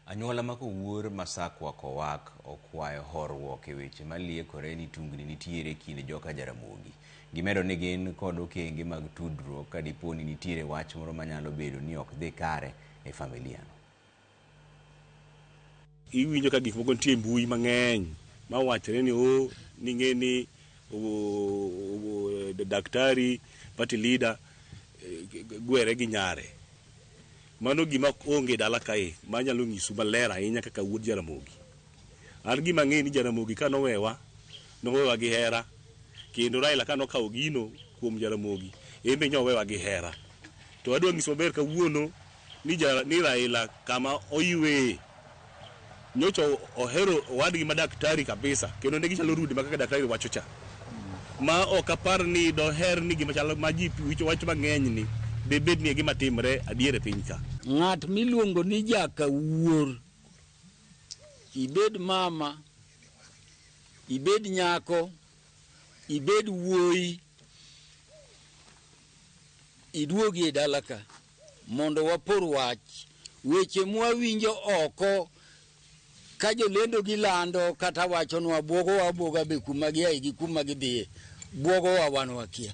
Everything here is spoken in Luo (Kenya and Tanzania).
Anyuola ma kowuor Masakwa Kowak okwayo horuok e weche maliekore ni tungni nitiere e kind joka Jaramogi. Gimedo ni gin kod okenge mag tudruok ka dipo ni nitiere wach moro manyalo bedo ni ok dhi kare e familia no. Iwinjo ka gik moko nitie e mbui mang'eny ma wachre ni o ning'e ni daktari party leader gwere gi nyare. Mano gima onge e dala kae ma anyalo nyisu maler ahinya kaka wuod Jaramogi. An gima ang'eyo ni Jaramogi ka nowewa, nowewa gi hera kendo Raila ka nokawo gino kuom Jaramogi, en be nyowewa gi hera. To adwa nyiso maber kawuono ni, ni Raila kama oyweye nyocha ohero owadgi ma daktari kabisa kendo ne gichalo rude ma kaka daktari wacho cha ma ok apar ni doher ni gima chalo ma ji wach mang'eny ni debed ni e gima timre adier e piny ka. Ng'at miluongo ni jakawuor, ibed mama, ibed nyako, ibed wuoyi, iduogi e dala ka mondo wapor wach. Weche mwawinjo oko ka jolendo gilando kata wachonwa bwogowa abwoga be kuma giaye gi kuma gidhiye bwogowa wan wakia.